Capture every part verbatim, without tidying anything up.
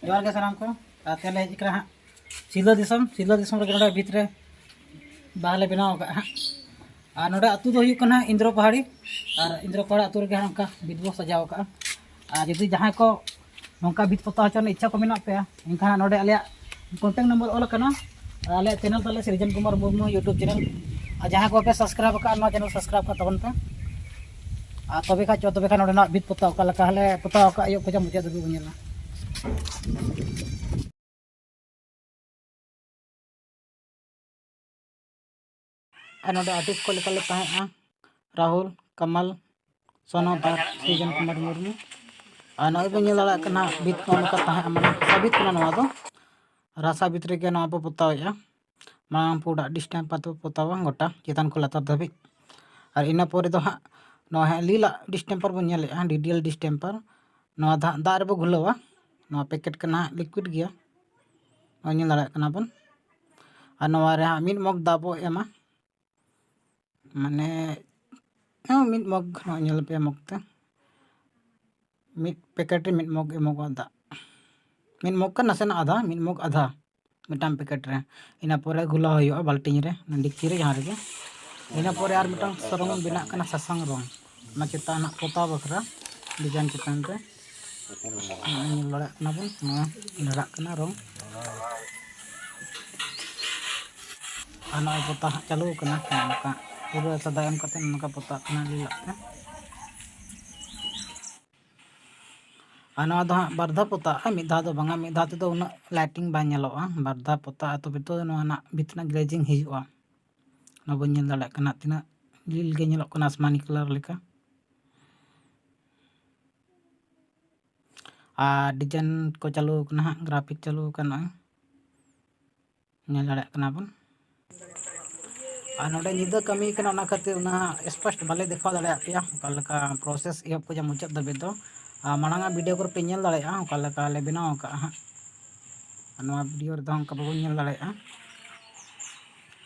ᱡᱚᱦᱟᱨ ᱜᱮ ᱥᱟᱱᱟᱢ ᱠᱚ᱾ ᱟᱨ ᱛᱮᱦᱮᱧ ᱞᱮ ᱦᱮᱡ ᱟᱠᱟᱱᱟ ᱦᱟᱸᱜ ᱥᱤᱞᱫᱟᱹ ᱫᱤᱥᱚᱢ᱾ ᱥᱤᱞᱫᱟᱹ ᱫᱤᱥᱚᱢ ᱨᱮᱜᱮ ᱱᱚᱰᱮ ᱵᱷᱤᱛ ᱨᱮ ᱵᱟᱦᱟ ᱞᱮ ᱵᱮᱱᱟᱣ ᱟᱠᱟᱫᱼᱟ ᱦᱟᱸᱜ᱾ ᱟᱨ ᱱᱚᱰᱮ ᱟᱹᱛᱩ ᱫᱚ ᱦᱩᱭᱩᱜ ᱠᱟᱱᱟ ᱤᱱᱫᱨᱚ ᱯᱟᱦᱟᱲᱤ᱾ ᱟᱨ ᱤᱱᱫᱨᱚ ᱯᱟᱦᱟᱲᱤ ᱟᱹᱛᱩ ᱨᱮᱜᱮ ᱦᱟᱸᱜ ᱱᱚᱝᱠᱟ ᱵᱷᱤᱛ ᱵᱚ ᱥᱟᱡᱟᱣ ᱟᱠᱟᱫᱼᱟ᱾ ᱟᱨ ᱡᱩᱫᱤ ᱡᱟᱦᱟᱸᱭ ᱠᱚ ᱱᱚᱝᱠᱟ ᱵᱷᱤᱛ ᱯᱚᱛᱟᱣ ᱦᱚᱪᱚ ᱨᱮᱱᱟᱜ ᱤᱪᱪᱷᱟ ᱠᱚ ᱢᱮᱱᱟᱜ ᱯᱮᱭᱟ, ᱮᱱᱠᱷᱟᱱ ᱱᱚᱰᱮ ᱟᱞᱮᱭᱟᱜ contact number ᱚᱞ ᱟᱠᱟᱱᱟ᱾ ᱟᱨ ᱟᱞᱮᱭᱟᱜ channel ᱛᱟᱞᱮ ᱥᱤᱨᱡᱚᱱ ᱠᱩᱢᱟᱨ ᱢᱩᱨᱢᱩ YouTube channel᱾ ᱟᱨ ᱡᱟᱦᱟᱸᱭ ᱠᱚ ᱵᱟᱯᱮ subscribe ᱟᱠᱟᱫᱼᱟ, ᱱᱚᱣᱟ channel subscribe ᱠᱟᱜ ᱛᱟᱵᱚᱱ ᱯᱮ᱾ ᱟᱨ ᱛᱚᱵᱮ ᱠᱷᱟᱱ ᱪᱚ, ᱛᱚᱵᱮ ᱠᱷᱟᱱ ᱱᱚᱰᱮᱱᱟᱜ ᱵᱷᱤᱛ ᱯᱚᱛᱟᱣ ᱚᱠᱟ ᱞᱮᱠᱟ ᱞᱮ ᱯᱚᱛᱟᱣ ᱟᱠᱟᱫ, ᱮᱦᱚᱵ ᱠᱷᱚᱱᱟᱜ ᱢᱩᱪᱟᱹᱫ ᱫᱷᱟᱹᱵᱤᱡ ᱵᱚᱱ ᱧᱮᱞᱟ᱾ ᱟᱨ ᱱᱚᱰᱮ artist ᱠᱚ ᱞᱮᱠᱟ ᱞᱮ ᱛᱟᱦᱮᱸᱜᱼᱟ, ᱨᱟᱦᱩᱞ, ᱠᱟᱢᱟᱞ, ᱥᱚᱱᱚᱛ ᱟᱨ ᱥᱨᱤᱡᱚᱱ ᱠᱩᱢᱟᱨ ᱢᱩᱨᱢᱩ᱾ ᱟᱨ ᱱᱚᱜᱼᱚᱭ ᱵᱚᱱ ᱧᱮᱞ ᱫᱟᱲᱮᱭᱟᱜ ᱠᱟᱱᱟ, ᱵᱷᱤᱛ ᱱᱚᱜᱼᱚ ᱱᱚᱝᱠᱟ ᱛᱟᱦᱮᱸᱜᱼᱟ, ᱢᱟᱱᱮ ᱦᱟᱥᱟ ᱵᱷᱤᱛ ᱠᱟᱱᱟ ᱱᱚᱣᱟ ᱫᱚ᱾ ᱟᱨ ᱦᱟᱥᱟ ᱵᱷᱤᱛ ᱨᱮᱜᱮ ᱱᱚᱣᱟ ᱵᱚ ᱯᱚᱛᱟᱣᱮᱫᱼᱟ᱾ ᱢᱟᱲᱟᱝ ᱯᱩᱸᱰᱟᱜ distemper ᱛᱮᱵᱚ ᱯᱚᱛᱟᱣᱟ ᱜᱚᱴᱟ ᱪᱮᱛᱟᱱ ᱠᱷᱚᱱ ᱞᱟᱛᱟᱨ ᱫᱷᱟᱹᱵᱤᱡ᱾ ᱟᱨ ᱤᱱᱟᱹ ᱯᱚᱨᱮ ᱫᱚ ᱦᱟᱸᱜ ᱱᱚᱣᱟ ᱦᱟᱸᱜ ᱞᱤᱞᱟᱜ distemper ᱵᱚᱱ ᱧᱮᱞᱮᱫᱼᱟ, DDL distemper᱾ ᱱᱚᱣᱟ ᱫᱚ ᱦᱟᱸᱜ ᱫᱟᱜ ᱨᱮᱵᱚ ᱜᱷᱩᱞᱟᱹᱣᱟ᱾ ᱱᱚᱣᱟ packet ᱠᱟᱱᱟ ᱦᱟᱸᱜ, liquid ᱜᱮᱭᱟ, ᱱᱚᱜᱼᱚᱭ ᱧᱮᱞ ᱫᱟᱲᱮᱭᱟᱜ ᱠᱟᱱᱟ ᱵᱚᱱ᱾ ᱟᱨ ᱱᱚᱣᱟ ᱨᱮ ᱦᱟᱸᱜ ᱢᱤᱫ ᱢᱚᱜᱽ ᱫᱟᱜ ᱵᱚ ᱮᱢᱟ, ᱢᱟᱱᱮ ᱦᱮᱸ, ᱢᱤᱫ ᱢᱚᱜᱽ, ᱱᱚᱜᱼᱚᱭ ᱧᱮᱞ ᱯᱮ ᱢᱚᱜᱽ ᱛᱮ, ᱢᱤᱫ packet ᱨᱮ ᱢᱤᱫ ᱢᱚᱜᱽ ᱮᱢᱚᱜᱚᱜᱼᱟ ᱫᱟᱜ᱾ ᱢᱤᱫ ᱢᱚᱜᱽ ᱠᱷᱚᱱ ᱱᱟᱥᱮᱱᱟᱜ ᱟᱫᱷᱟ, ᱢᱤᱫ ᱢᱚᱜᱽ ᱟᱫᱷᱟ ᱢᱤᱫᱴᱟᱝ packet ᱨᱮ᱾ ᱤᱱᱟᱹ ᱯᱚᱨᱮ ᱜᱷᱩᱞᱟᱹᱣ ᱦᱩᱭᱩᱜᱼᱟ ᱵᱟᱹᱞᱴᱤᱱ ᱨᱮ, ᱰᱮᱠᱪᱤ ᱨᱮ, ᱡᱟᱦᱟᱸ ᱨᱮᱜᱮ᱾ ᱤᱱᱟᱹ ᱯᱚᱨᱮ ᱟᱨ ᱢᱤᱫᱴᱟᱝ ᱨᱚᱝ ᱵᱮᱱᱟᱜ ᱠᱟᱱᱟ ᱥᱟᱥᱟᱝ ᱨᱚᱝ, ᱚᱱᱟ ᱪᱮᱛᱟᱱ ᱨᱮᱱᱟᱜ ᱯᱚᱛᱟᱣ ᱵᱟᱠᱷᱨᱟ, design ᱪᱮᱛᱟᱱ ᱨᱮ᱾ ᱱᱚᱜᱼᱚᱭ ᱧᱮᱞ ᱫᱟᱲᱮᱭᱟᱜ ᱠᱟᱱᱟ ᱵᱚᱱ, ᱱᱚᱣᱟ ᱞᱟᱲᱟᱜ ᱠᱟᱱᱟ ᱨᱚᱝ᱾ ᱟᱨ ᱱᱚᱜᱼᱚᱭ ᱯᱚᱛᱟᱣ ᱦᱟᱸᱜ ᱪᱟᱹᱞᱩ ᱟᱠᱟᱱᱟ, ᱱᱚᱜᱼᱚ ᱱᱚᱝᱠᱟ ᱯᱩᱨᱟᱹ ᱥᱟᱫᱟ ᱮᱢ ᱠᱟᱛᱮ ᱱᱚᱝᱠᱟ ᱯᱚᱛᱟᱜ ᱠᱟᱱᱟ ᱞᱤᱞᱟᱜ ᱛᱮ᱾ ᱟᱨ ᱱᱚᱣᱟ ᱫᱚ ᱦᱟᱸᱜ ᱵᱟᱨ ᱫᱷᱟᱣ ᱯᱚᱛᱟᱜᱼᱟ, ᱢᱤᱫ ᱫᱷᱟᱣ ᱫᱚ ᱵᱟᱝᱟ, ᱢᱤᱫ ᱫᱷᱟᱣ ᱛᱮᱫᱚ ᱩᱱᱟᱹᱜ lighting ᱵᱟᱭ ᱧᱮᱞᱚᱜᱼᱟ, ᱵᱟᱨ ᱫᱷᱟᱣ ᱯᱚᱛᱟᱜᱼᱟ, ᱛᱚᱵᱮ ᱛᱚ ᱱᱚᱣᱟ ᱨᱮᱱᱟᱜ ᱵᱷᱤᱛ ᱨᱮᱱᱟᱜ glazing ᱦᱤᱡᱩᱜᱼᱟ᱾ ᱱᱚᱣᱟ ᱵᱚᱱ ᱧᱮᱞ ᱫᱟᱲᱮᱭᱟᱜ ᱠᱟᱱᱟ ᱛᱤᱱᱟᱹᱜ ᱞᱤᱞ ᱜᱮ ᱧᱮᱞᱚᱜ ᱠᱟᱱᱟ, ᱟᱥᱢᱟᱱᱤ colour ᱞᱮᱠᱟ᱾ ᱟᱨ design ᱠᱚ ᱪᱟᱹᱞᱩ ᱟᱠᱟᱱᱟ ᱦᱟᱸᱜ, graphic ᱪᱟᱹᱞᱩ ᱟᱠᱟᱱᱟ, ᱱᱚᱜᱼᱚᱭ ᱧᱮᱞ ᱫᱟᱲᱮᱭᱟᱜ ᱠᱟᱱᱟ ᱵᱚᱱ᱾ ᱟᱨ ᱱᱚᱰᱮ ᱧᱤᱫᱟᱹ ᱠᱟᱹᱢᱤ ᱠᱟᱱᱟ, ᱚᱱᱟ ᱠᱷᱟᱹᱛᱤᱨ ᱩᱱᱟᱹᱜ ᱦᱟᱸᱜ ᱥᱯᱚᱥᱴ ᱵᱟᱞᱮ ᱫᱮᱠᱷᱟᱣ ᱫᱟᱲᱮᱭᱟᱜ ᱯᱮᱭᱟ, ᱚᱠᱟ ᱞᱮᱠᱟ process ᱮᱦᱚᱵ ᱠᱷᱚᱱᱟᱜ ᱢᱩᱪᱟᱹᱫ ᱫᱷᱟᱹᱵᱤᱡ ᱫᱚ᱾ ᱟᱨ ᱢᱟᱲᱟᱝ ᱟᱜ video ᱠᱚᱨᱮ ᱯᱮ ᱧᱮᱞ ᱫᱟᱲᱮᱭᱟᱜᱼᱟ, ᱚᱠᱟ ᱞᱮᱠᱟ ᱞᱮ ᱵᱮᱱᱟᱣ ᱟᱠᱟᱫᱼᱟ ᱦᱟᱸᱜ᱾ ᱟᱨ ᱱᱚᱣᱟ video ᱨᱮᱫᱚ ᱚᱱᱠᱟ ᱵᱟᱵᱚᱱ ᱧᱮᱞ ᱫᱟᱲᱮᱭᱟᱜᱼᱟ᱾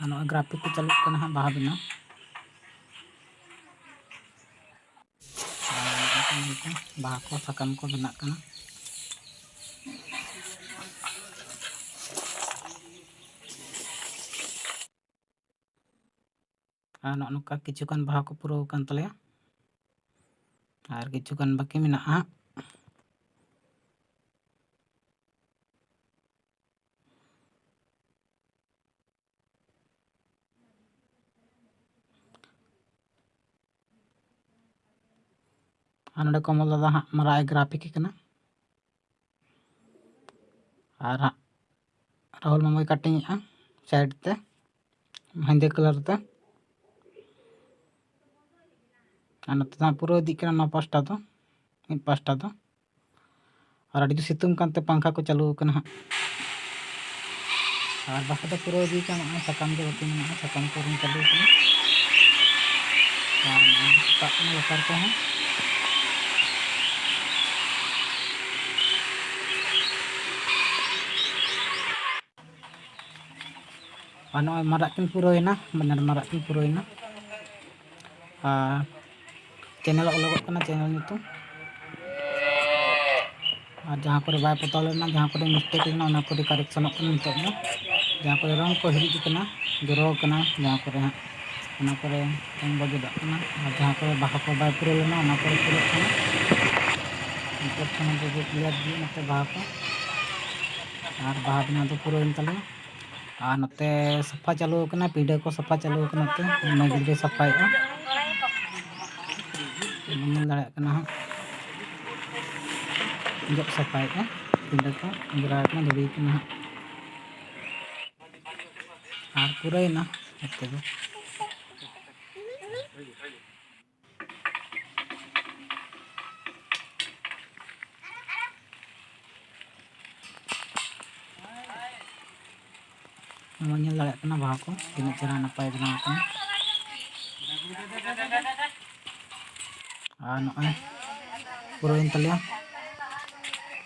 ᱟᱨ ᱱᱚᱣᱟ graphic ᱠᱚ ᱪᱟᱹᱞᱩᱜ ᱠᱟᱱᱟ ᱦᱟᱸᱜ ᱵᱟᱦᱟ ᱵᱮᱱᱟᱣ᱾ ᱟᱨ ᱱᱚᱜᱼᱚᱭ ᱠᱚ ᱧᱮᱞ ᱯᱮ, ᱵᱟᱦᱟ ᱠᱚ, ᱥᱟᱠᱟᱢ ᱠᱚ ᱵᱮᱱᱟᱜ ᱠᱟᱱᱟ᱾ ᱟᱨ ᱱᱚᱜᱼᱚ ᱱᱚᱝᱠᱟ ᱠᱤᱪᱷᱩ ᱜᱟᱱ ᱵᱟᱦᱟ ᱠᱚ ᱯᱩᱨᱟᱹᱣ ᱟᱠᱟᱱ ᱛᱟᱞᱮᱭᱟ, ᱟᱨ ᱠᱤᱪᱷᱩ ᱜᱟᱱ ᱵᱟᱹᱠᱤ ᱢᱮᱱᱟᱜᱼᱟ᱾ ᱟᱨ ᱱᱚᱰᱮ ᱠᱚᱢᱚᱞ ᱫᱟᱫᱟ ᱦᱟᱸᱜ ᱢᱟᱨᱟᱜ ᱮ ᱜᱨᱟᱯᱷᱤᱠ ᱠᱟᱱᱟ᱾ ᱟᱨ ᱦᱟᱸᱜ ᱨᱟᱦᱩᱞ ᱢᱟᱢᱩᱭ ᱠᱟᱴᱤᱝ ᱮᱜᱼᱟ ᱥᱟᱭᱤᱰ ᱛᱮ, ᱦᱮᱸᱫᱮ ᱠᱟᱞᱟᱨ ᱛᱮ᱾ ᱟᱨ ᱱᱚᱛᱮ ᱫᱚ ᱦᱟᱸᱜ ᱯᱩᱨᱟᱹᱣ ᱤᱫᱤᱜ ᱠᱟᱱᱟ ᱱᱚᱣᱟ ᱯᱟᱥᱴᱟ ᱫᱚ, ᱢᱤᱫ ᱯᱟᱥᱴᱟ ᱫᱚ᱾ ᱟᱨ ᱟᱹᱰᱤ ᱡᱳᱨ ᱥᱤᱛᱩᱝ ᱠᱟᱱᱛᱮ ᱯᱟᱝᱠᱷᱟ ᱠᱚ ᱪᱟᱹᱞᱩ ᱟᱠᱟᱱᱟ ᱦᱟᱸᱜ᱾ ᱟᱨ ᱵᱟᱦᱟ ᱫᱚ ᱯᱩᱨᱟᱹᱣ ᱤᱫᱤ ᱠᱟᱱᱟ, ᱱᱚᱜᱼᱚᱭ ᱥᱟᱠᱟᱢ ᱜᱮ ᱵᱟᱹᱠᱤ ᱢᱮᱱᱟᱜᱼᱟ, ᱥᱟᱠᱟᱢ ᱠᱚ ᱨᱩᱝ ᱪᱟᱹᱞᱩ ᱟᱠᱟᱱᱟ᱾ ᱟᱨ ᱱᱚᱜᱼᱚᱭ ᱥᱟᱵ ᱠᱟᱱᱟ ᱞᱟᱛᱟᱨ ᱠᱚᱦᱚᱸ᱾ ᱟᱨ ᱱᱚᱜᱼᱚᱭ ᱢᱟᱨᱟᱜ ᱠᱤᱱ ᱯᱩᱨᱟᱹᱣᱮᱱᱟ, ᱵᱟᱱᱟᱨ ᱢᱟᱨᱟᱜ ᱠᱤᱱ ᱯᱩᱨᱟᱹᱣᱮᱱᱟ᱾ ᱟᱨ ᱪᱮᱱᱮᱞ ᱚᱞᱚᱜᱚᱜ ᱠᱟᱱᱟ, ᱪᱮᱱᱮᱞ ᱧᱩᱛᱩᱢ᱾ ᱟᱨ ᱡᱟᱦᱟᱸ ᱠᱚᱨᱮ ᱵᱟᱭ ᱯᱚᱛᱟᱣ ᱞᱮᱱᱟ, ᱡᱟᱦᱟᱸ ᱠᱚᱨᱮ ᱢᱤᱥᱴᱮᱠ ᱞᱮᱱᱟ, ᱚᱱᱟ ᱠᱚᱨᱮ ᱠᱟᱨᱮᱠᱥᱚᱱᱚᱜ ᱠᱟᱱᱟ ᱱᱤᱛᱚᱜ ᱫᱚ᱾ ᱡᱟᱦᱟᱸ ᱠᱚᱨᱮ ᱨᱚᱝ ᱠᱚ ᱦᱤᱨᱤᱡ ᱟᱠᱟᱱᱟ, ᱡᱚᱨᱚ ᱟᱠᱟᱱᱟ, ᱡᱟᱦᱟᱸ ᱠᱚᱨᱮ ᱦᱟᱸᱜ, ᱚᱱᱟ ᱠᱚᱨᱮ ᱨᱚᱝ ᱵᱚᱡᱚᱫᱚᱜ ᱠᱟᱱᱟ᱾ ᱟᱨ ᱡᱟᱦᱟᱸ ᱠᱚᱨᱮ ᱵᱟᱦᱟ ᱠᱚ ᱵᱟᱭ ᱯᱩᱨᱟᱹᱣ ᱞᱮᱱᱟ, ᱚᱱᱟ ᱠᱚᱨᱮ ᱯᱩᱨᱟᱹᱜ ᱠᱟᱱᱟ᱾ ᱱᱤᱛᱚᱜ ᱠᱷᱚᱱ ᱫᱚ ᱠᱞᱤᱭᱟᱨ ᱜᱮ ᱱᱚᱛᱮ ᱵᱟᱦᱟ ᱠᱚ᱾ ᱟᱨ ᱵᱟᱦᱟ ᱵᱮᱱᱟᱣ ᱫᱚ ᱯᱩᱨᱟᱹᱣᱮᱱ ᱛᱟᱞᱮᱭᱟ᱾ ᱟᱨ ᱱᱚᱛᱮ ᱥᱟᱯᱷᱟ ᱪᱟᱹᱞᱩ ᱟᱠᱟᱱᱟ, ᱯᱤᱸᱰᱟᱹ ᱠᱚ ᱥᱟᱯᱷᱟ ᱪᱟᱹᱞᱩ ᱟᱠᱟᱱᱟ᱾ ᱱᱚᱛᱮ ᱢᱟᱹᱭ ᱜᱤᱫᱽᱨᱟᱹᱭ ᱥᱟᱯᱷᱟᱭᱮᱫᱼᱟ, ᱵᱚᱱ ᱧᱮᱞ ᱫᱟᱲᱮᱭᱟᱜ ᱠᱟᱱᱟ ᱦᱟᱸᱜ, ᱡᱚᱜ ᱥᱟᱯᱷᱟᱭᱮᱫᱼᱟ᱾ ᱯᱤᱸᱰᱟᱹ ᱠᱚ ᱚᱸᱡᱽᱨᱟ ᱟᱠᱟᱱᱟ, ᱫᱷᱩᱲᱤ ᱠᱟᱱᱟ ᱦᱟᱸᱜ᱾ ᱟᱨ ᱯᱩᱨᱟᱹᱭᱮᱱᱟ ᱱᱚᱛᱮ ᱫᱚ᱾ ᱱᱚᱣᱟ ᱧᱮᱞ ᱫᱟᱲᱮᱭᱟᱜ ᱠᱟᱱᱟ ᱵᱟᱦᱟ ᱠᱚ ᱛᱤᱱᱟᱹᱜ ᱪᱮᱦᱨᱟ ᱱᱟᱯᱟᱭ ᱵᱮᱱᱟᱣ ᱟᱠᱟᱱᱟ᱾ ᱟᱨ ᱱᱚᱜᱼᱚᱭ ᱯᱩᱨᱟᱹᱣᱮᱱ ᱛᱟᱞᱮᱭᱟ,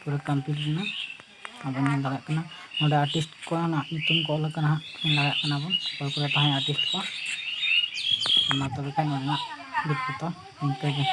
ᱯᱩᱨᱟᱹ complete ᱮᱱᱟ᱾ ᱟᱵᱚ ᱧᱮᱞ ᱫᱟᱲᱮᱭᱟᱜ ᱠᱟᱱᱟ ᱱᱚᱰᱮ artist ᱠᱚᱣᱟᱜ ᱧᱩᱛᱩᱢ ᱠᱚ ᱚᱞ ᱟᱠᱟᱱᱟ ᱦᱟᱸᱜ, ᱧᱮᱞ ᱫᱟᱲᱮᱭᱟᱜ ᱠᱟᱱᱟ ᱵᱚᱱ ᱚᱠᱚᱭ ᱠᱚᱨᱮ ᱛᱟᱦᱮᱸ artist ᱠᱚ᱾ ᱢᱟ ᱛᱚᱵᱮ ᱠᱷᱟᱱ ᱱᱚᱰᱮᱱᱟᱜ ᱵᱤᱫ ᱠᱚᱫᱚ ᱤᱱᱠᱟᱹ ᱜᱮ᱾